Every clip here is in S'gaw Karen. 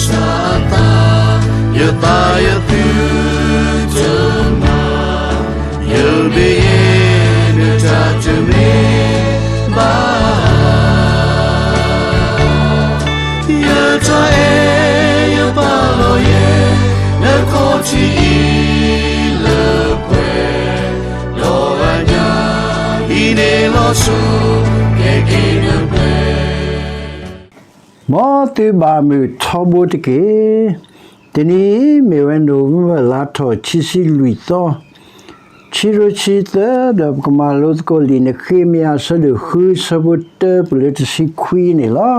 စၢ်အသး, ယသးယသုတမၤ, ယဘျုးယဲၢ်နတၢ်တမ့ၢ်ဘၣ်. ယတၢ်အဲၣ်ယပာ်လီၤယဲၢ်, နခီၣ်ထံးအံၤလၢပှဲၤ, ဒီးအညၣ်အံၤန့ၣ်လီၤဆီ, ကဲက့ၤနပှဲၤ မ်သုဘၣ်မုာ်ထီဘိတက့ၢ်. တနံၤအံၤမ့ၢ်ဝဲ November လါထီၣ်ခံဆံလွံၢ်သီ, ခံကထိခံဆံသၢ, ဒီးပကမၤလိသကိးလံာ်နဃ့မယၤ အဆၢဒိၣ်ဃု အဆၢဖိတၢ ပလၢတဆံခွံန့ၣ်လီၤ.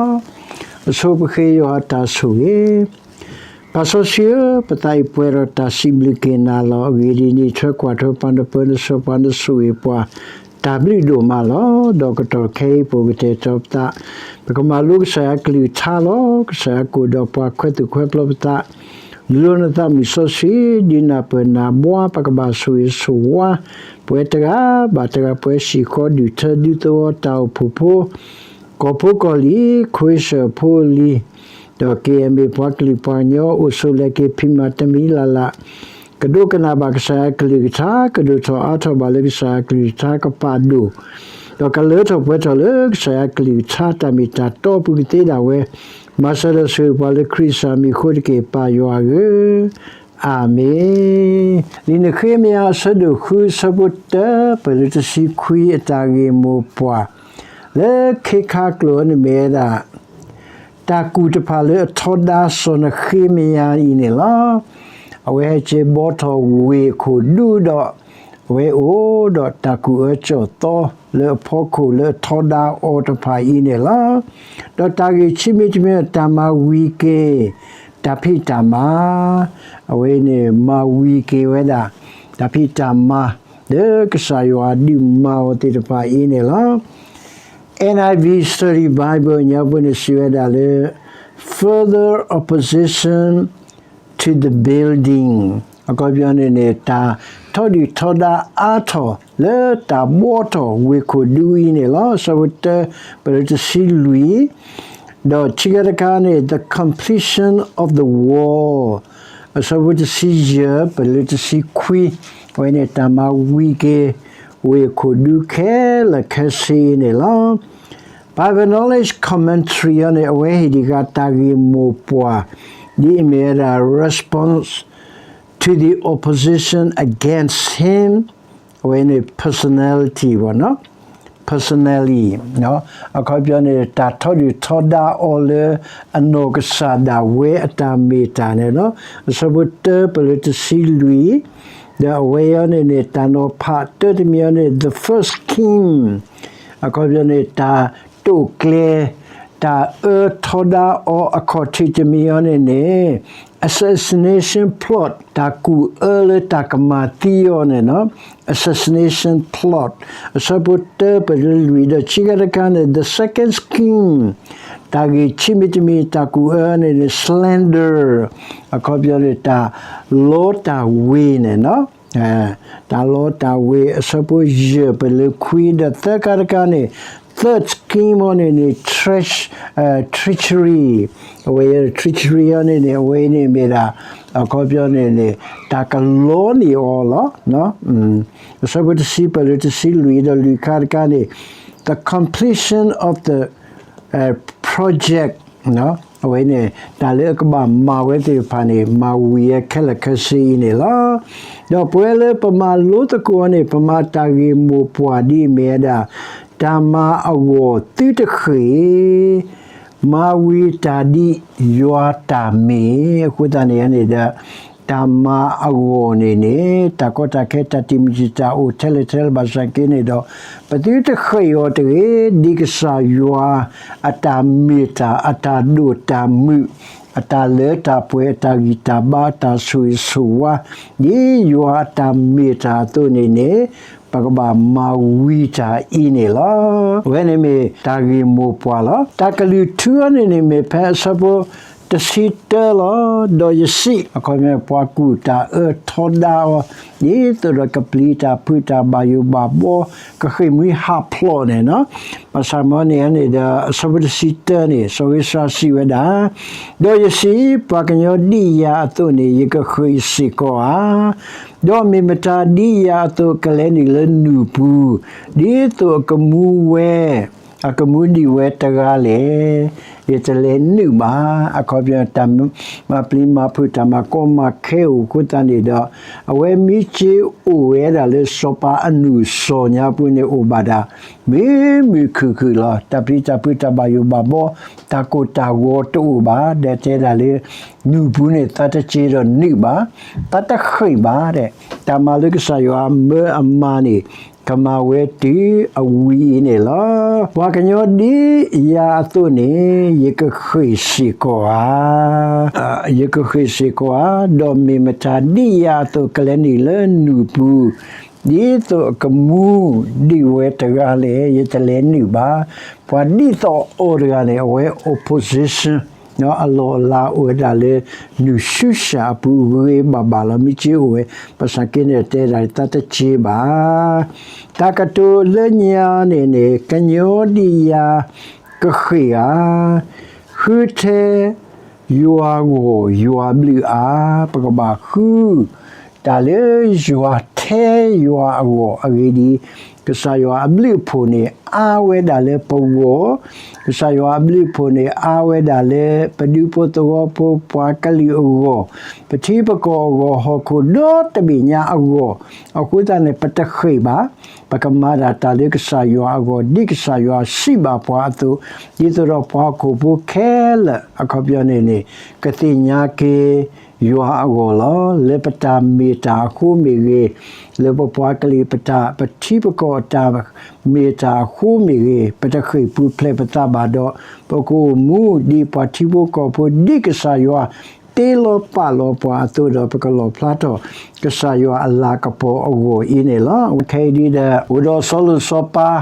အဆိပဃ့ယွၤအတၢ်ဆိၣ်ဂ့ၤ. ပၢ်စီဆှံဧၢ, ပသးအံၤပှဲၤဒီးတၢ်စံးဘျုးက့ၤနၤလီၤ. အဂ့ၢ်ဒ်အံၤ, နအံးထွဲကွၢ်ထွဲပှၤ, နပၢနဆှၢပှၤ, နဆိၣ်ဂ့ၤပှၤ တၢ်ဘျုးဒိၣ်မးလီၤ. ဒီးကတီၢ်ခဲအံၤ ပအိၣ်ကတဲာ်ကတီၤပသး, ပကမၤလိကစၢ်ယွၤအကလုၢ်ကထါလီၤ. ကစၢ်ယွၤကအိၣ်ဒီးပှၤ, ခွဲးသူၣ်ခွဲးပျီပသး, လူလီၤနသးမုၢ်စီဆှံ, ဒုးနၢ်ပၢၢ်နၢ်ဘှါ, ပကဘၣ်ဆိၣ်ဂ့ၤဆိၣ်ဝါ, ပဝဲတဂၤဘၣ်တဂၤ, ပဝဲစ့ၢ်ကီး, ဒုးထၢဒုးသဝီ, တၢ်အိၣ်ဖှိၣ်ဖိ, ကီၢ်ဖိကီၢ်လံၤ, ခိၣ်စၢၣ်ဖိလံၤ, ဒီး က့ၣ်အဲမ်အ့ၣ် ပှၤကလုာ်ပှၤကညီ, အိၣ်ဆိးလဲၤက့ၤဖံးမၤတမံၤလၢ်လၢ်, ကဒိကနၣ်ဘၣ်ကစၢ်ယွၤအကလုၢ်ကထါ, ကဒိၣ်ထီၣ်အါထီၣ်ဘၣ်လၢကစၢ်ယွၤအကလုၢ်ကထါ, ကပာ်ဒိၣ်, ဒီးကလၢထီၣ်ပှဲၤထီၣ်လၢကစၢ်ယွၤအကလုၢ်ကထါ, တၢ်မ့ၢ်တၢ်တီအပူၤကသ့ဒၣ်ဝဲ, မၤစၢၤဒီးဆိၣ်ဂ့ၤပှၤလၢခရံာ်ကစၢ်မံၤအဃိတက့ၢ်, ပၢ်ယွၤဧၢ, အၤမ့ၣ်. လံာ်နဃ့မယၤ အဆၢဒိၣ်ဃု အဆၢဖိတၢ ပလၢတဆံခွံ, အတၢ်ဂ့ၢ်မိၢ်ပှၢ် လၢခ့ခါကျိာ်န့ၣ်မ့ၢ်ဝဲဒၣ် တၢ်ကူၣ်တဖၣ်လၢအထီဒါစီၤနဃ့မယၤအံၤန့ၣ်လီၤ. အဝဲဟဲက့ၤဘှီထီၣ်ဝ့ၢ်အခိၣ်ဒူဒီး, အဝဲအိၣ်ဒီးတၢ်ကူၣ်အၢကူၣ်သီလၢအဖီခိၣ်လၢအထီဒါအီၤတဖၣ်အံၤန့ၣ်လီၤ. ဒီးတၢ်ဂ့ၢ်ခံမံၤတမံၤ တၢ်မၤဝံၤက့ၤ တၢ်ဖံးတၢ်မၤ, အဝဲန့ၣ်မၤဝံၤက့ၤဝဲဒၣ် တၢ်ဖံးတၢ်မၤ လၢကစၢ်ယွၤဒုးမၤအီၤသ့ၣ်တဖၣ်အံၤန့ၣ်လီၤ. NIV Study Bible ညါပူၤန့ၣ်စံးဝဲဒၣ်လၢ further opposition to the building, အခီပညီန့ၣ်န့ၣ် တၢ်ထီဒုၣ်ထီဒါအါထီၣ်လၢတၢ်ဘှီထီၣ်ဝ့ၢ်ခိၣ်ဒူအံၤန့ၣ်လီၤ. အဆၢဖိတၢ ပလၢတဆံလွံၢ်, ဒီးခံခါတခါန့ၣ် the completion of the wall, အဆၢဖိတဆံယဲၢ် ပလၢတဆံခွံ, အဝဲန့ၣ်တၢ်မၤဝံၤက့ၤ ဝ့ၢ်ခိၣ်ဒူခဲလၢာ်ခဲဆ့အံၤန့ၣ်လီၤ. Bible Knowledge Commentary အံၤန့ၣ် အဝဲဟ့ၣ်ဒံးဃာ်တၢ်ဂ့ၢ်မိၢ်ပှၢ် ဒ်အမ့ၢ်ဝဲဒၣ် response to the opposition against him, အဝဲန့ၣ် personality ပေါ့နော်, personally, အခီပညီန့ၣ် တၢ်ထီဒုၣ်ထီဒါအီၤလၢအနီၢ်ကစၢ်ဒၣ်ဝဲအတၢ်မ့ၢ်တၢ်န့ၣ်လီၤ. အဆၢဖိတၢ ပလၢတဆံလွံၢ်, ဒီးအဝဲအံၤန့ၣ်န့ၣ် တၢ်နီၤဖးတၢတမံၤအံၤန့ၣ် the first king, အခီပညီန့ၣ် တၢ်တိာ်ကျဲၤ တၢ်အၢထီဒါအီၤအခီၣ်ထံးတမံၤအံၤန့ၣ်န့ၣ် assassination plot, တၢ်ကူၣ်အၢလၢတၢ်ကမၤသံအီၤန့ၣ်လီၤ. Assassination plot, အဆၢဖိတၢ ပလၢလွံၢ်, ဒီးခံခါတခါန့ၣ် the second scheme, တၢ်ဂ့ၢ်ခံမံၤတမံၤ တၢ်ကူၣ်အၢန့ၣ်န့ၣ် slander, အခီပညီန့ၣ် တၢ်လီတၢ်ဝ့ၤန့ၣ်လီၤ. တၢ်လီတၢ်ဝ့ၤ, အဆၢဖိယဲၢ် ပလၢခွံ, ဒီးသၢခါတခါန့ၣ် third scheme အံၤန့ၣ်န့ၣ် treach-, treachery, အဝဲ treachery အံၤန့ၣ်န့ၣ် အဝဲန့ၣ်မ့ၢ်ဒၣ် အခီပညီန့ၣ်န့ၣ် တၢ်ကလီန့ၢ်အီၤလီၤ. အဆၢဖိတဆံ ပလၢတဆံလွံၢ်, ဒီးလွံၢ်ခါတခါန့ၣ် the completion of the project, အဝဲန့ၣ် တၢ်လၢအကဘၣ်မၤဝဲသ့ၣ်တဖၣ်န့ၣ် မၤဝံၤဝဲခဲလၢာ်ခဲဆ့အံၤန့ၣ်လီၤ. ဒီးပဝဲလၢပမၤလိသကိးန့ၣ် ပမၤတၢ်ဂ့ၢ်မိၢ်ပှၢ်ဒ်အမ့ၢ်ဝဲဒၣ် တၢ်မၤအဂီၢ်သုတဃ့ၢ်, မၤဝံၤတၢ်ဒ်ယွၤတၢ်မ့ၢ်, အဃိသတးန့ၣ်န့ၣ်ဒီး တၢ်မၤအဂီၢ်န့ၣ်န့ၣ် တၢ်ကီတၢ်ခဲ တၢ်တံာ်မုၢ်တံာ်တာ်အိၣ်ထဲလဲၣ်ထဲလဲၣ်ဘၣ်ဆၣ်က့န့ၣ်ဒီး ပသုတဃ့ၢ်အီၤတဂ့ၤ, ဒ်ကစၢ်ယွၤအတၢ်မ့ၢ်တၢ် အတၢ်ဒိၣ်တၢ်မုၢ် အတၢ်လၢတၢ်ပှဲၤ အတၢ်ဂံၢ်တၢ်ဘါ အတၢ်ဆိၣ်ဂ့ၤဆိၣ်ဝါ ဒ်ယွၤအတၢ်မ့ၢ်တၢ်အသိးန့ၣ်န့ၣ် ပကဘၣ်မၤဝံၤတၢ်အံၤန့ၣ်လီၤ. အဝဲန့ၣ်မ့ၢ်တၢ်ဂ့ၢ်မိၢ်ပှၢ်လီၤ. တၢ်ကလုၢ်ထူအံၤန့ၣ်န့ၣ် မ့ၢ်ဖဲအဆၢဖိတ တဆံတၢလီၤ. ဒီးယစံး, အခီပညီ ပှၤကူၣ်တၢ်အၢထီဒါအီၤ, ဒ်သိးဒီးကပျံၤတၢ်ဖုးတၢ်ဘၣ်ယိၣ်ဘၣ်ဘီ, ကဃ့ၢ်မှံဟးဖျိးန့ၣ်နီၤ. ဘၣ်ဆၣ်မ့ၢ်န့ၣ်န့ၣ်ဒီး အဆၢဖိတဆံတၢန့ၣ် စီၤဧ့စြၤစံးဝဲဒၣ်, ဒီးယစံး, ပှၤကညီဒ်ယၤအသိးန့ၣ် ယကဃ့ၢ်စ့ၢ်ကီးဧါ. ဒီးမ့ၢ်မတၤဒ်ယၤအသိးကလဲၤနုာ်လၢနူၢ်ပူၤ, ဒ်သိးအကမူဝဲ အကမူဒံးဝဲတဂၤလဲၣ်, ယတလဲၤနုာ်ဘၣ်. အခီပညီ တၢ်မၤပျံၤမၤဖုး တၢ်မၤကီမၤခဲအိၣ်အဃိသတးန့ၣ်ဒီး အဝဲမ့ၢ်က့ၤအိၣ်ဝဲဒၣ်လၢစီၤပၤအနူၢ်စီၤညါပူၤန့ၣ်အိၣ်ဘၣ်ဒၣ် မုာ်မုာ်ခုၣ်ခုၣ်လီၤ. တၢ်ပျံၤတၢ်ဖုး တၢ်ဘၣ်ယိၣ်ဘၣ်ဘီ တၢ်ကိၢ်တၢ်ဂီၤတအိၣ်ဘၣ်. ဒီးတဲဒၣ်လၢ နူၢ်ပူၤန့ၣ် သးတက့ၤဒီးနုာ်ဘၣ်, သးတဃ့ၢ်ဘၣ်ဒီး တၢ်မၤလၢကစၢ်ယွၤအမၢအမၤန့ၣ် ကမၤဝဲတုၤအဝံၤအံၤန့ၣ်လီၤ. ပှၤကညီဒ်ယၤအသိးန့ၣ် ယကဃ့ၢ်စ့ၢ်ကီးဧါ. ယကဃ့ၢ်စ့ၢ်ကီးဧါ. ဒီးမ့ၢ်မတၤဒ်ယၤအသိးကလဲၤနုာ်လၢနူၢ်ပူၤ, ဒ်သိးအကမူဒံးဝဲတဂၤလဲၣ်, ယတလဲၤနုာ်ဘၣ်. ပှၤဒ်သိးအီၤတဂၤန့ၣ် အဝဲ opposition အလီၢ်အလၤအိၣ်ဝဲဒၣ်လၢ နူၢ်ၡူၡၣ်အပူၤဂ့ၤဂ့ၤဘၣ်ဘၣ်လီၤ. မ့ၢ်က့ၤအိၣ်ဝဲ ဘၣ်ဆၣ်က့န့ၣ်တဲဒၣ် သးတက့ၤဘၣ်. တၢ်ကတိၤလၢညါန့ၣ်န့ၣ် ကညီဒ်ယၤကဃ့ၢ်ဧါ. ဃုထဲ ယွၤဂီၢ်ယွၤဘျုးဧါ. ပကဘၣ်ဃု တၢ်လၢယွၤထဲယွၤအဂီၢ်အဂ့ၢ်ဒ်အံၤ, ကစၢ်ယွၤအဘျုးအဖှိၣ်န့ၣ် အါဝဲဒၣ်လၢပဂီၢ်, ကစၢ်ယွၤအဘျုးအဖှိၣ်န့ၣ် အါဝဲဒၣ်လၢပဒူဖိသဝီဖိ ပှၤကလုာ်အဂီၢ်, ပထံပကီၢ်အဂီၢ်, ဟီၣ်ခိၣ်ဒီတဘ့ၣ်ညါအဂီၢ်, အဃိသတးန့ၣ် ပတဃ့ၢ်ဘၣ်, ပကမၤဒၣ်တၢ်လၢကစၢ်ယွၤအဂီၢ် ဒ်ကစၢ်ယွၤစံးဘၣ်ပှၤအသိး, ဒ်သိးဒီးပှၤဟီၣ်ခိၣ်ဖိခဲလၢာ် အခီပညီန့ၣ်န့ၣ် ကသ့ၣ်ညါက့ၤ ယွၤအဂီၢ်လီၤ. လၢပတၢ်မ့ၢ်တၢ်အဃိမ့ၢ်ဂ့ၤ, လၢပပှၤကလုာ်ပတၢ် ပထံပကီၢ်တၢ်မ့ၢ်တၢ်အဃိမ့ၢ်ဂ့ၤ, ပတဃ့ၢ်ပူၤဖျဲးပသးဘၣ်ဒီး ပကအိၣ်မူဒ်ပှၤထံဖိကီၢ်ဖိ ဒ်ကစၢ်ယွၤတ့လီၤပာ်လီၤပှၤအသိးဒီး ပကလီၣ်ဖျါထီၣ် ကစၢ်ယွၤအလၤကပီၤအဂီၢ်အံၤန့ၣ်လီၤ. ခဲအံၤဒ်ဒီး အိၣ်ဒီးစီၤလိၤစီၤပၤ,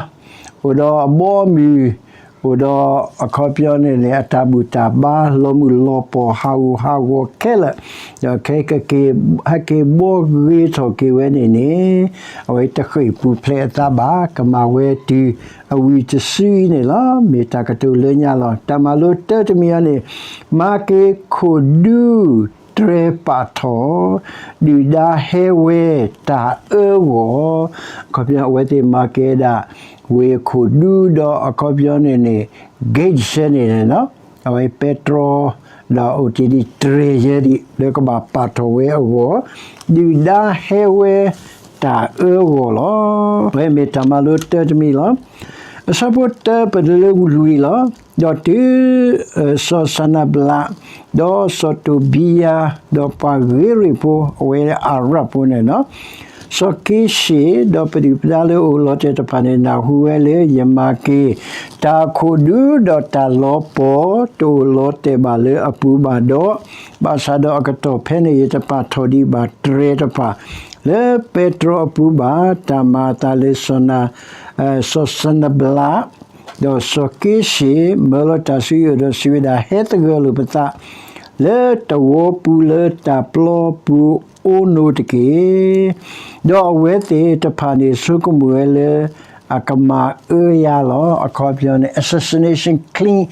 အိၣ်ဒီးအဘီအမုၢ်, အိၣ်ဒီးအခီပညီန့ၣ်န့ၣ် အတၢ်ဘူၣ်တၢ်ဘါ လီၤမုၢ်လီၤပှီၢ် ဟးဂူာ်ဟးဂီၤခဲလၢာ်, ဒီးခဲကက့ၤ ဟဲက့ၤဘှီဂ့ၤထီၣ်က့ၤဝဲန့ၣ်န့ၣ် အဝဲတဃ့ၢ်ပူၤဖျဲးအသးဘၣ်, ကမၤဝဲတုၤအဝံၤတစုအံၤန့ၣ်လီၤ. မ့ၢ်တၢ်ကတိၤလၢညါလီၤ. တၢ်မၤလိတၢတမံၤအံၤန့ၣ် မၤက့ၤခိၣ်ဒူ တြဲၤပာ်ထီၣ် ဒုၣ်ဒါဟဲဝဲတၢ်အၢဂီၢ်, အခီပညီ အဝဲသ့ၣ်မၤက့ၤဒၣ် ဝ့ၢ်အခိၣ်ဒူဒီး အခီပညီန့ၣ်န့ၣ် gate ဆဲန့ၣ်န့ၣ် အဝဲပဲတြီ ဒီးအိၣ်တ့ၢ်ဒံးတြဲၤယဲဒံး လၢကဘၣ်ပာ်ထီၣ်ဝဲအဂီၢ်, ဒုၣ်ဒါဟဲဝဲတၢ်အၢဂီၢ်လီၤ. အဝဲမ့ၢ်တၢ်မၤလိတၢတမံၤလီၤ. အဆၢဖိတၢပတုၤလၢလွံၢ်လီၤ. ဒီးတုၤ စီၤစနၤဘလး ဒီးစီၤတိဘံယၤ ဒီးပှၤဂ့ၤရ့ၣ်ဖိ အဝဲအၤရၣ်ဖိန့ၣ်လီၤ. စီၤက့ၡ့ၣ် ဒီးပဒုၣ်ပဒါလၢအိၣ်လီၤတဲာ်တဖၣ်န့ၣ် နၢ်ဟူဝဲလၢယမၤက့ၤ တၢ်ခိၣ်ဒူဒီးတၢ်လီၤပှီၢ် တအိၣ်လီၤတဲာ်ဘၣ်လၢအပူၤဘၣ်ဒီး, ဘၣ်ဆၣ်ဒီးအကတီၢ်ဖဲန့ၣ် ယတပာ်ထီၣ်ဒံးဘၣ်တြဲၤတဖၣ် လၢပဲတြီအပူၤဘၣ်. တၢ်မၤအသးလၢ စီၤစနၤဘလး ဒီးစီၤက့ၡ့ၣ် မၢလီၤတၢ်ဆူယအိၣ်ဒီးစံးဝဲဒၣ်, ဟဲသဂၢၢ်လိာ်ပသး လၢတဝီပူၤလၢတၢ်ပျီပူၤအိၣ်နိာ်တက့ၢ်. ဒီးအဝဲသ့ၣ်တဖၣ်န့ၣ် ဆိကမိၣ်ဝဲလၢ အကမၤအၢယၤလီၤ. အခီပညီန့ၣ် assassination scheme,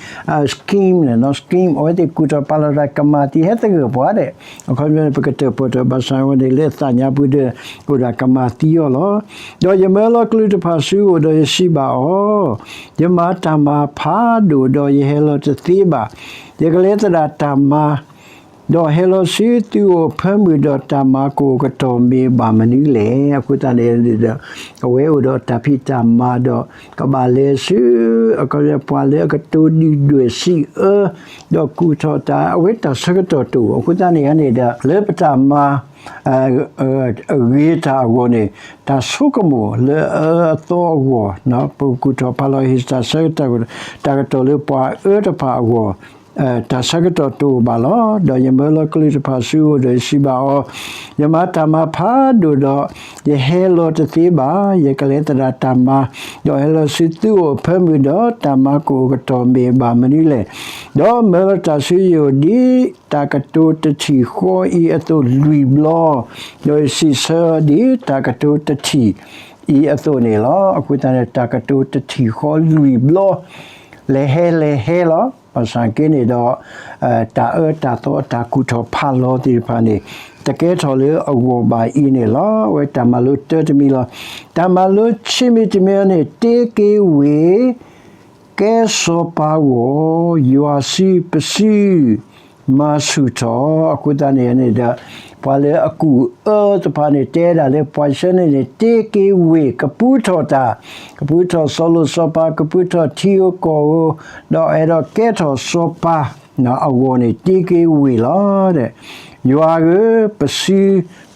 scheme န့ၣ် scheme အဝဲသ့ၣ်ကူၣ်ထီၣ်ပာ်လီၤတၢ်ကမၤသံ ဟဲသဂၢၢ်ပှၤဒဲး. အခီပညီန့ၣ် ပကတၢၢ်ပီၣ်ထီၣ်ဘၣ်ဆၣ်ဝဲန့ၣ် လၢအသးညါပူၤဒီး အိၣ်ဒၣ်ကမၤသံအီၤလီၤ. ဒီးယမၢလီၤကလူးတဖၣ်ဆူအအိၣ်ဒီးယစံးဘၣ်အီၤ, ယမၤတၢ်မၤဖးဒိၣ်ဒီးယဟဲလီၤတသ့ဘၣ်. ယကလဲၤသဒၣ်တၢ်မၤ ဒီးဟဲလီၤဆူသုအိၣ်ဖၢမုၢ်ဒီးတၢ်မၤကအိၣ်ကတီၢ်မ့ၢ်ဘၣ်မနုၤလဲၣ်. အဃိသတးန့ၣ်ဒီး အဝဲအိၣ်ဒီးတၢ်ဖံးတၢ်မၤဒီး ကဘၣ်လဲၤဆူ အခီပညီ ပှၤလၢအကတိၤဒုၣ်ဒွဲၣ်စံးအၢ ဒီးကူၣ်ထီၣ်တၢ် အဝဲတၢ်ဆၢကတီၢ်တအိၣ်. အဃိသတးန့ၣ်န့ၣ်ဒီး လၢပတၢ်မၤ အဂ့ၤတၢ်အဂီၢ်န့ၣ် တၢ်ဆိကမိၣ်လၢအအၢအသီအဂီၢ် ပကကူၣ်ထီၣ်ဖးလီၤဟ့ၣ်တၢ်ဆၢကတီၢ် တၢ်ကတီၢ်လၢပှၤအၢတဖၣ်အဂီၢ် တၢ်ဆၢကတီၢ်တအိၣ်ဘၣ်လီၤ. ဒီးယမၢလီၤကလုၢ်တဖၣ်ဆူအအိၣ်ဒီးယစံးဘၣ်အီၤ, ယမၤတၢ်မၤဖးဒိၣ်ဒီး ယဟဲလီၤတသ့ဘၣ်. ယကလဲၤသဒၣ်တၢ်မၤ, ဒီးဟဲလီၤဆူသုအိၣ်အဖၢမုၢ်ဒီး တၢ်မၤကအိၣ်ကတီၢ်မ့ၢ်ဘၣ်မနုၤလဲၣ်. ဒီးမၢလီၤတၢ်ဆူယအိၣ်ဒ်တၢ်ကတိၤတထံၣ်ဃီအံၤအသိးလွံၢ်ဘျီ, ဒီးယစံးဆၢဒ်တၢ်ကတိၤတထံၣ်အံၤအသိးန့ၣ်လီၤ. အဃိသတးန့ၣ် တၢ်ကတိၤတထံၣ်ဃီလွံၢ်ဘျီ လဲၤဟဲလဲၤဟဲလီၤ. ဘၣ်ဆၣ်က့န့ၣ်ဒီး တၢ်အၢတၢ်သီအတၢ်ကူၣ်ထီၣ်ဖးလီၤသ့ၣ်တဖၣ်န့ၣ် တကဲထီၣ်လၢအဂီၢ်ဘၣ်အံၤန့ၣ်လီၤ. အဝဲတၢ်မၤလိတၢတမံၤလီၤ. တၢ်မၤလိဆံမံၤတမံၤန့ၣ် တ့က့ၤဝ့ၢ် ကဲစီၤပၤဂီၢ်, ယွၤစုပစု မၤဆူၣ်ထီၣ်. အဃိသတးန့ၣ်န့ၣ်ဒီး ပှၤလၢအကူၣ်အၢသ့ၣ်တဖၣ်န့ၣ် တဲဒၣ်လၢပှၤဆၢန့ၣ်န့ၣ် တ့က့ၤဝ့ၢ် ကပူထီၣ်တၢ်, ကပူထီၣ်စီၤလိၣ်စီၤပၤ, ကပူထီၣ်ထံဧိၤကီၢ်ဧိၤ, ဒီးအဲၣ်ဒိးကဲထီၣ်စီၤပၤအဂီၢ်န့ၣ် တ့က့ၤဝ့ၢ်လီၤ. ယွၤဧၢ, ပစု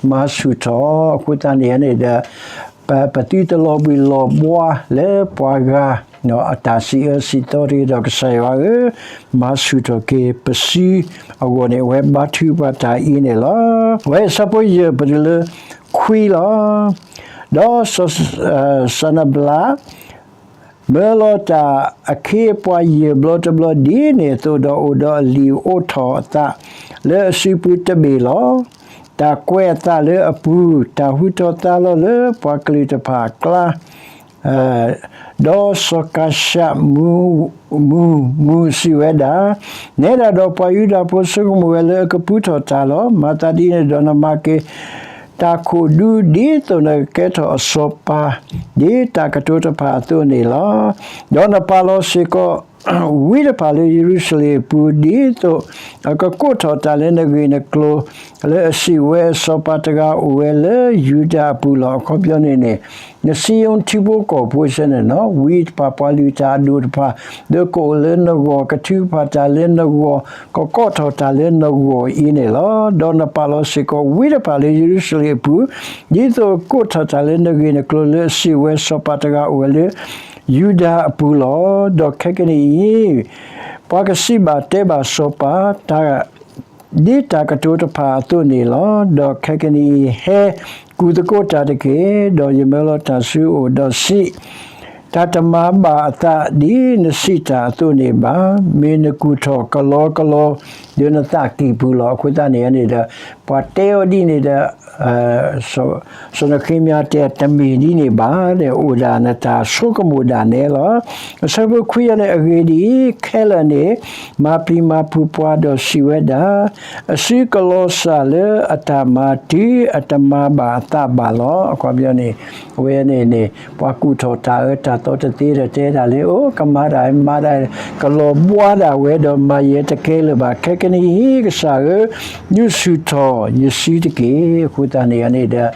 မၤဆူၣ်ထီၣ်. အဃိသတးန့ၣ်န့ၣ်ဒီး ပသုတလီၤဘှံးလီၤဘှါလၢပှၤဂၤ အတၢ်စံးအၢစံးသီတဂ့ၤဒီး ကစၢ်ယွၤဧၢ, မၤဆူၣ်ထီၣ်က့ၤပစုအဂီၢ်န့ၣ် အဝဲဘါထုကဖၣ်တၢ်အံၤန့ၣ်လီၤ. အဝဲအဆၢဖိယဲၢ် ပတုၤလၢခွံလီၤ. ဒီးစီၤနဘလး မၢလီၤတၢ်အခ့အပှၤယဲၢ်ဘျီတဘျီ ဒ်န့ၣ်အသိးဒီး အိၣ်ဒီးအလံာ်အိးထီၣ်အသးလၢအစုပူၤတဘ့ၣ်လီၤ. တၢ်ကွဲးအသးလၢအပူၤ, တၢ်ဟူထီၣ်သါလီၤလၢပှၤကလုာ်တဖၣ်အကျါ ဒီးစီၤကၤၡးမူး မူး မူးစံးဝဲဒၣ်, နဲဒၣ်ဒီးပှၤယူဒၤဖိဆိကမိၣ်ဝဲလၢအကပူထီၣ်တၢ်လီၤ. မၤသးဒ်န့ၣ်ဒီး နမၤက့ၤတၢ်ခိၣ်ဒူ ဒ်သိးနကကဲထီၣ်အစီၤပၤ ဒ်တၢ်ကတိၤတဖၣ်အသိးန့ၣ်လီၤ. ဒီးနပာ်လီၤစ့ၢ်ကီး ဝံတဖၣ်လၢယရူၤၡလ့ၣ်အပူၤ ဒ်သိးအကကိးထီၣ်တၢ်လၢနဂ့ၢ်နကျိၤ လၢအစံးဝဲအစီၤပၤတဂၤအိၣ်ဝဲလၢယူဒၤအပူၤလီၤ. အခီပညီန့ၣ်န့ၣ် နစံယိၣ်ထံဖိကီၢ်ဖိစ့ၢ်န့ၣ်နီၤ ဝံတဖၣ်ပှၤလုၢ်တၢ်အဒိၣ်တဖၣ် လၢကအိၣ်လၢနဂီၢ် ကထုကဖၣ်တၢ်လၢနဂီၢ် ကကိးထီၣ်တၢ်လၢနဂီၢ်အံၤန့ၣ်လီၤ. ဒီးနပာ်လီၤစ့ၢ်ကီးဝံတဖၣ်လၢယရူၤၡလ့ၣ်အပူၤ ဒ်သိးအကကိးထီၣ်တၢ်လၢနဂ့ၢ်နကျိၤလၢအစံးဝဲစီၤပၤတဂၤအိၣ်ဝဲလၢ ယူဒၤအပူၤလီၤ. ဒီးခဲကနံၣ်အံၤ ပှၤကစံးဘၣ်တဲဘၣ်စီၤပၤ တၢ် ဒ်တၢ်ကတိၤတဖၣ်အသိးန့ၣ်လီၤ. ဒီးခဲကနံၣ်အံၤ ဟဲကူၣ်သကိးတၢ်တက့ၢ်. ဒီးယမၢလီၤတၢ်ဆူအအိၣ်ဒီးစံး, တၢ်တမၤဘၣ်အသးဒ်နစံးတၢ်အသိးန့ၣ်ဘၣ်. မ့ၢ်နကူၣ်ထီၣ်ကလီကလီ ဒီးနသးကံၢ်ပူၤလီၤ. အဃိသတးန့ၣ်န့ၣ်ဒီး ပှၤတဲအီၤဒ်န့ၣ်ဒီး စီၤနဃ့မယၤတဲ တမ့ၢ်ဒ်န့ၣ်ဘၣ်ဒီး အိၣ်ဒၣ်နတၢ်ဆိကမိၣ်ဒၣ်နဲလီၤ. အဆၢဖိခွံန့ၣ် အဂ့ၢ်ဒ်အံၤ, ခဲလၢာ်န့ၣ် မၤပျံၤမၤဖုးပှၤဒီးစံးဝဲဒၣ်, အစုကလီၤစၢ်လၢအတၢ်မၤတုၤအတမၤဘၣ်အသးဘၣ်လီၤ. အခီပညီန့ၣ် အဝဲန့ၣ်န့ၣ် ပှၤကူၣ်ထီၣ်တၢ်အၢတၢ်သီတသ့ဒီးတဲဒၣ်လၢ အိၣ်ကမၤဒၣ်မၤဒၣ် ကလီၤဘှါဒၣ်ဝဲဒီးမၤယဲတကဲလၢၤဘၣ်. ခဲကနံၣ်အံၤ ကစၢ်ဧၢ, ဒုးဆူၣ်ထီၣ်ယစုတက့ၢ်. အဃိသတးန့ၣ်န့ၣ်ဒီး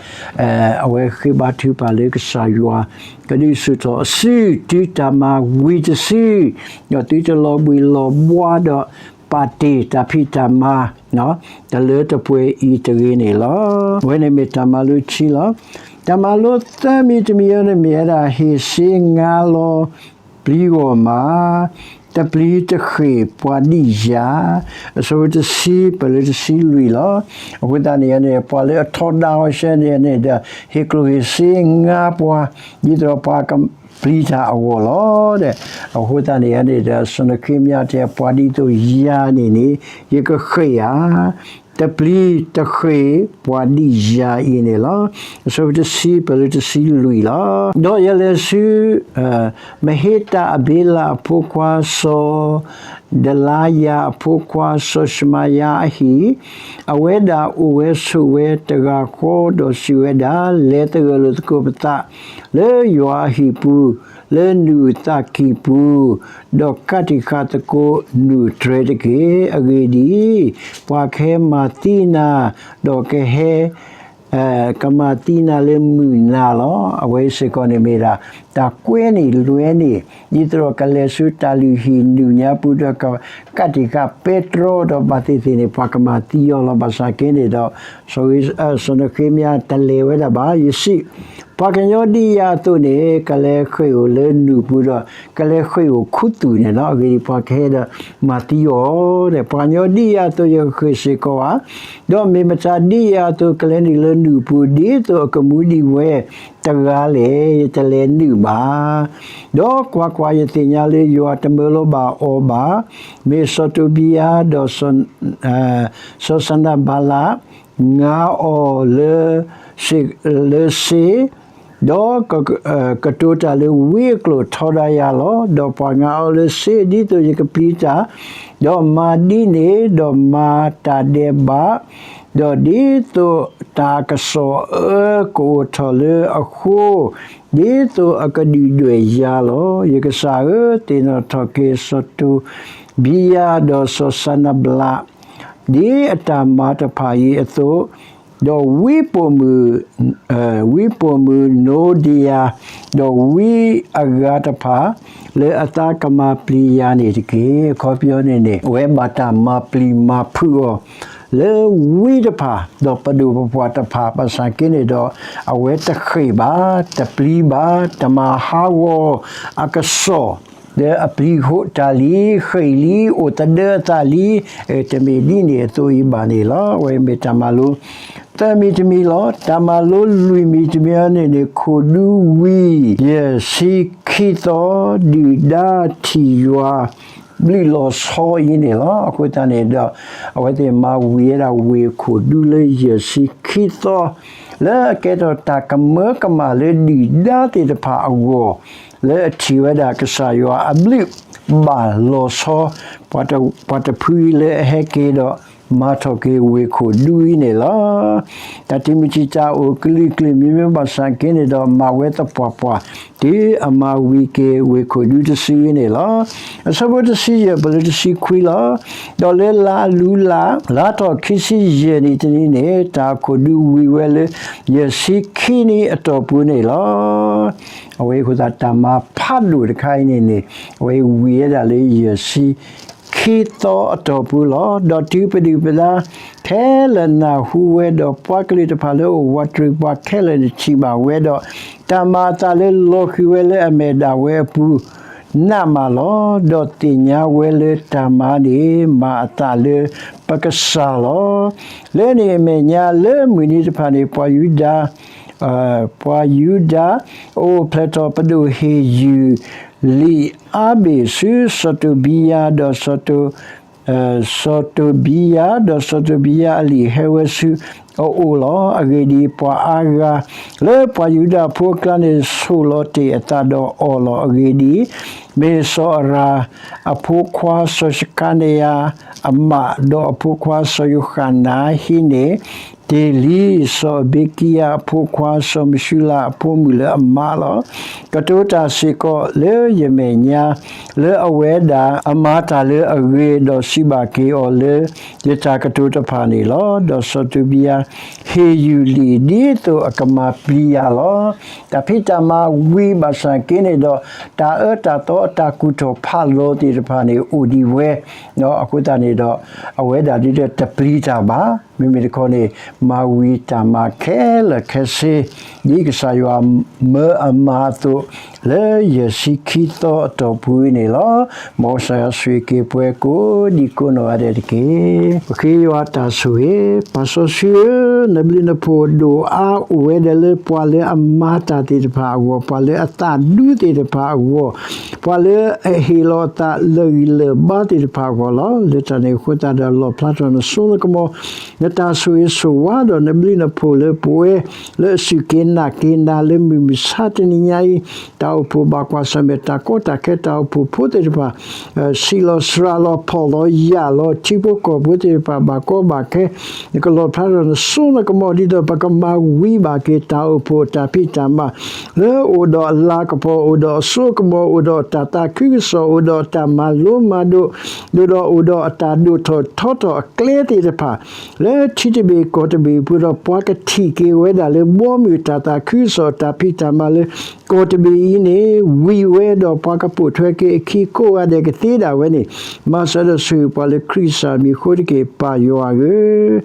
အဝဲဃ့ဘါထုကဖၣ်လၢကစၢ်ယွၤ ကဒုးဆူၣ်ထီၣ်အစု တုၤတၢ်မၤဝံၤတစု, ဒီးသုတလီၤဘှံးလီၤဘှါဒီး ပာ်တ့ၢ်တၢ်ဖံးတၢ်မၤ တလၢတပှဲၤအံၤတဂ့ၤန့ၣ်လီၤ. အဝဲန့ၣ်မ့ၢ်တၢ်မၤလိခံလီၤ. တၢ်မၤလိသၢမံၤတမံၤအံၤန့ၣ်မ့ၢ်ဝဲဒၣ် ဟ့ၣ်စ့ငါလီၤပျံၤဂီၢ်မး, တပျံၤတဃ့ၢ်ပှၤဒံၣ်ယၤ, အဆၢဖိတဆံ ပတုၤလၢတဆံလွံၢ်လီၤ. အဃိသတးန့ၣ်န့ၣ် ပှၤလၢအထီဒါအီၤစဲန့ၣ်န့ၣ်ဒီး ဟ့ၣ်ကျိၣ်ဟ့ၣ်စ့ငါပှၤ ဒ်သိးပှၤကပျံၤတၢ်အဂီၢ်လီၤ. အဃိသတးန့ၣ်န့ၣ်ဒီး စီၤနဃ့မယၤတဲ ပှၤဒ်သိးယၤန့ၣ်န့ၣ် ယကဃ့ၢ်ဧါ တပျံၤတဃ့ၢ်ပှၤဒံၣ်ယၤအံၤန့ၣ်လီၤ. အဆၢဖိတဆံ ပတုၤလၢတဆံလွံၢ်လီၤ. ဒီးယလဲၤဆူ မဟ့တၢ်အဘ့လးအဖိခွါစီၤ ဒလါယၤအဖိခွါစီၤၡမၤယၤအဟံၣ်, အဝဲဒၣ်အိၣ်ဝဲဆိးဝဲတဂၤဃီ ဒီးစံးဝဲဒၣ်, လဲၤသဂၢၢ်လိာ်သကိးပသး လၢယွၤအဟံၣ်ပူၤ လၢနူၢ်အသးကံၢ်ပူၤ, ဒီးကးတံာ်ဃာ်သကိးနူၢ်တြဲၤတက့ၢ်. အဂ့ၢ်ဒ်အံၤ, ပှၤကဟဲမၤသံနၤ, ဒီးကဟဲ ကမၤသံနၤလၢမုၢ်နၤလီၤ. အဝဲစ့ၢ်ကီးန့ၣ်မ့ၢ်ဒၣ် တၢ်ကွဲန့ၢ်လွဲန့ၢ် ဒ်သိးဒီးကလဲၤဆူတၢ်လုၢ်ဟံၣ်နူၢ်ညါပူၤဒီး ကးတံာ်ဃာ်ပဲတြီဒီးဘၣ်သ့ၣ်သ့ၣ်န့ၣ် ပှၤကမၤသံအီၤလီၤ. ဘၣ်ဆၣ်က့န့ၣ်ဒီး စီၤနဃ့မယၤတလဲၤဝဲဒၣ်ဘၣ်. ယစံး ပှၤကညီဒ်ယၤအသိးန့ၣ် ကလဲၤဃ့ၢ်အိၣ်လၢနူၢ်ပူၤဒီး ကလဲၤဃ့ၢ်အိၣ်ခူသူၣ်န့ၣ်လီၤ. အဂ့ၢ်ဒ်အံၤ, ပှၤကဟဲဒီးမၤသံအီၤန့ၣ်, ပှၤကညီဒ်ယၤအသိး ယကဃ့ၢ်စ့ၢ်ကီးဧါ. ဒီးမ့ၢ်မတၤဒ်ယၤအသိး ကလဲၤနုာ်လၢနူၢ်ပူၤ ဒ်သိးအကမူဒံးဝဲတဂၤလဲၣ်, ယတလဲၤနုာ်ဘၣ်. ဒီးကွၢ်ကွၢ်, ယသ့ၣ်ညါလၢယွၤတမၢလီၤဘၣ်အီၤဘၣ်. မ့ၢ်စီၤတိဘံယၤ ဒီး စီၤစနၤဘလး ငါအီၤလၢ စ့လၢစ့, ဒီးကတိၤတၢ်လၢဝံအကျိာ်ထီဒါယၤလီၤ. ဒီးပှၤငါအီၤလၢစ့ ဒ်သိးယကပျံၤတၢ်, ဒီးမၤဒ်န့ၣ်, ဒီးမၤတၢ်ဒဲးဘး, ဒီးဒ်သိးတၢ်ကစီၣ်အၢကအိၣ်ထီၣ်လၢအဃိ, ဒ်သိးအကဒုၣ်ဒွဲၣ်ယၤလီၤ. ယကစၢ်ဧၢ, သ့ၣ်နီၣ်ထီၣ်က့ၤစီၤတိဘံယၤ ဒီးစီၤစနၤဘလး ဒ်အတၢ်မၤတဖၣ်အံၤအသိး, ဒီးဝံပိာ်မုၣ်, ဝံပိာ်မုၣ်နိဒံယၤ, ဒီးဝံအဂၤတဖၣ် လၢအသးကမၤပျံၤယၤန့ၣ်တက့ၢ်. အခီပညီန့ၣ်န့ၣ် အဝဲဘၣ်တၢ်မၤပျံၤမၤဖုးအီၤ လၢဝံတဖၣ် ဒီးပဒိၣ်ပပှၢ်တဖၣ် ဘၣ်ဆၣ်က့န့ၣ်ဒီး အဝဲတဃ့ၢ်ဘၣ်, တပျံၤဘၣ်, တမၤဟးဂီၤအကစီၣ် လၢအပျံၤဃိးတၢ်လံ, ဃ့ၢ်လံ, အိၣ်သဒၢအသးလံ, တမ့ၢ်ဒ်န့ၣ်အသိးအံၤဘၣ်န့ၣ်လီၤ. အဝဲမ့ၢ်တၢ်မၤလိ သၢမံၤတမံၤလီၤ. တၢ်မၤလိလွံၢ်မံၤတမံၤအံၤန့ၣ်န့ၣ် ခိၣ်ဒူဝံၤ ယဲၢ်ဆံခံသီ ဒုၣ်ဒါထံၣ်ယွၤ ဘျုးလီၤဆီအံၤန့ၣ်လီၤ. အဃိသတးန့ၣ်ဒီး အဝဲသ့ၣ်မၤဝံၤဝဲဒၣ်ဝ့ၢ်ခိၣ်ဒူလၢယဲၢ်ဆံခံသီ လၢအကဲထီၣ်တၢ်ကမၢကမၣ်လၢဒုၣ်ဒါသ့ၣ်တဖၣ်အဂီၢ်, လၢအထံၣ်ဝဲဒၣ်ကစၢ်ယွၤအဘျုးဘၣ်လီၤဆီ ပှၤတဖုလၢအဟဲက့ၤဒီး မၤထီၣ်က့ၤဝ့ၢ်ခိၣ်ဒူအံၤန့ၣ်လီၤ. တၢ်တမုၢ်ထံၣ်တၢ်အိၣ်ကလုာ်ကလုာ်မံၤမံၤဘၣ်ဆၣ်က့န့ၣ်ဒီး မၤဝဲသပှၢ်ပှၢ် တုၤအမၤဝံၤက့ၤဝ့ၢ်ခိၣ်ဒူတစုအံၤန့ၣ်လီၤ. အဆၢဖိတဆံယဲၢ် ပလၢတဆံခွံလီၤ. ဒီးလၢလါအလူလၢ် လါထီၣ်ခံဆံယဲၢ်နံၣ်တနံၤန့ၣ် တၢ်အခိၣ်ဒူဝံၤဝဲလၢ ယဲၢ်ဆံခံနံၣ်အတီၢ်ပူၤန့ၣ်လီၤ. အဝဲအဃိသတး တၢ်မၤဖးဒိၣ်တခါအံၤန့ၣ်န့ၣ် အဝဲဝံၤဝဲဒၣ်လၢယဲၢ်ဆံခံသီအတီၢ်ပူၤလီၤ. ဒီးတုၤပဒုၣ်ပဒါခဲလၢာ်နၢ်ဟူဝဲ, ဒီးပှၤကလုာ်တဖၣ်လၢအအိၣ်ဝးတရံးပှၤခဲလၢာ်န့ၣ်ထံၣ်ဘၣ်ဝဲဒီး, တၢ်မၤအသးလၢလီၤဃံၤဝဲလၢအမဲာ်ဒၣ်ဝဲအပူၤ နးမးလီၤ. ဒီးသ့ၣ်ညါဝဲလၢတၢ်မၤန့ၣ် မၤအသးလၢပကစၢ်လီၤ. လၢန့ၣ်အမဲာ်ညါလၢမုၢ်နံၤတဖၣ်န့ၣ် ပှၤယူဒၤ ပှၤယူဒၤ အိၣ်ဖျဲၣ်ထီၣ်ပဒိၣ်ဟ့ၣ်ယုၢ်လံာ်အါဘ့ၣ်ဆူစီၤတိဘံယၤ, ဒီး စီၤတိဘံယၤ, ဒီးစီၤတိဘံယၤအလံာ်ဟဲဝဲဆူအအိၣ်လီၤ. အဂ့ၢ်ဒ်အံၤ, ပှၤအါဂၤလၢပှၤယူဒၤဖိအကျါန့ၣ် ဆိၣ်လီၤတ့ၢ်အသးဒီးအီၣ်လီၤ. အဂ့ၢ်ဒ်အံၤ, မ့ၢ်စီၤအၤရၣ်အဖိခွါစီၤၡကၤနယၤအမး, ဒီးအဖိခွါစီၤယိၤဃနၤဟံးန့ၢ် တ့ၢ်လံ စီၤအဘ့ကံယၤအဖိခွါ စီၤမၡူလၤအဖိမုၣ်လၢအမါလီၤ. ကတိၤတၢ်စ့ၢ်ကီးလၢယမဲာ်ညါ လၢအဝဲဒၣ်အမၤတၢ်လၢအဂ့ၤ, ဒီးစံးဘၣ်က့ၤအီၤလၢယတၢ်ကတိၤတဖၣ်န့ၣ်လီၤ. ဒီးစီၤတိဘံယၤ ဟ့ၣ်ယုၢ်လံာ်ဒ်သိးအကမၤပျံၤယၤလီၤ. တၢ်ဖံးတၢ်မၤဝံၤဘၣ်ဆၣ်က့န့ၣ်ဒီး တၢ်အၢတၢ်သီအတၢ်ကူၣ်ထီၣ်ဖးလီၤသ့ၣ်တဖၣ်န့ၣ်အိၣ်ဒံးဝဲ, အဃိသတးန့ၣ်ဒီး အဝဲဒၣ်ဒ်ဒီးတပျံၤတၢ်ဘၣ်. မ့မ့ၢ်တခီန့ၣ် မၤဝံၤတၢ်မၤခဲလၢာ်ခဲဆ့ ဒ်ကစၢ်ယွၤမၢအမၤအသိး လၢယဲၢ်ဆံခံသီအတီၢ်ပူၤအံၤန့ၣ်လီၤ. မ်ကစၢ်ယွၤဆိၣ်ဂ့ၤက့ၤပှၤကိးဒံကိးနီၢ်ဂၤဒဲးတက့ၢ်. ပဃ့ယွၤတၢ်ဆိၣ်ဂ့ၤ, ပၢ်စီဆှံဧၢ, နဘျုးနဖှိၣ်ဒိၣ်အါအိၣ်ဝဲဒၣ်လၢပှၤလၢအမၤတၢ်သ့ၣ်တဖၣ်အဂီၢ်, ပှၤလၢအသးဒူသ့ၣ်တဖၣ်အဂီၢ်, ပှၤလၢအဟ့ၣ်လီၤအသးလၢာ်ဂံၢ်လၢာ်ဘါသ့ၣ်တဖၣ်အဂီၢ်လီၤ. လၢတၢ်န့ၣ်အဃိသတးဒီး လီၣ်ဖျါထီၣ်နစိနကမီၤ နတၢ်ဆိၣ်ဂ့ၤဆိၣ်ဝါဒီးနဘျုးနဖှိၣ်လၢပဝဲ လၢအစူၢ်က့ၤနာ်က့ၤနၤလၢမုၢ်မဆါတနံၤညါအံၤ, တၢ်အိၣ်ဖှိၣ်ဘၣ်ကွၢ်ဆၢၣ်မဲာ်တၢ်ကီတၢ်ခဲ တၢ်အိၣ်ဖှိၣ်ဖိသ့ၣ်တဖၣ် ဆံးလီၤစှၤလီၤဖီၣ်လီၤယာ်လီၤ ထံဖိကီၢ်ဖိသ့ၣ်တဖၣ် ဘၣ်ကီဘၣ်ခဲ, နကလီၣ်ဖျါထီၣ်နစိနကမီၤ ဒ်သိးပကမၤဝံၤဘၣ်က့ၤတၢ်အိၣ်ဖှိၣ်အတၢ်ဖံးတၢ်မၤ လၢအိၣ်ဒီးအလၤကပီၤ အိၣ်ဒီးအစိကမီၤ အိၣ်ဒီးတၢ်သးခုကစီၣ် အိၣ်ဒီးတၢ်မၤလိမၤဒိး ဒိၣ်ဒီးအိၣ်ဒီးအတၢ်ဒိၣ်ထီၣ်ထီထီၣ်အကျဲသ့ၣ်တဖၣ် လၢထံတဘ့ၣ်ကီၢ်တဘ့ၣ်အပူၤဒီး ပှၤကထံၣ်က့ၤဝဲဒၣ်လၢ ဘီမုၢ်တၢ်သးခုကစီၣ်တၢ်ဖံးတၢ်မၤလၢ ကီၢ်တဘ့ၣ်အံၤန့ၣ် ဝံၤဝဲဒီးပှၤကပိာ်ထွဲက့ၤအခံကိးဂၤဒဲးကသ့ဒၣ်ဝဲန့ၣ်, မၤစၢၤဒီးဆိၣ်ဂ့ၤပှၤလၢခရံာ်စၢ်မံၤအဃိတက့ၢ် ပၢ်ယွၤဧၢ,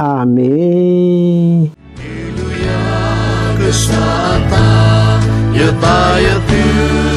အၤမ့ၣ်. ယသးအသး, ယသးယသု,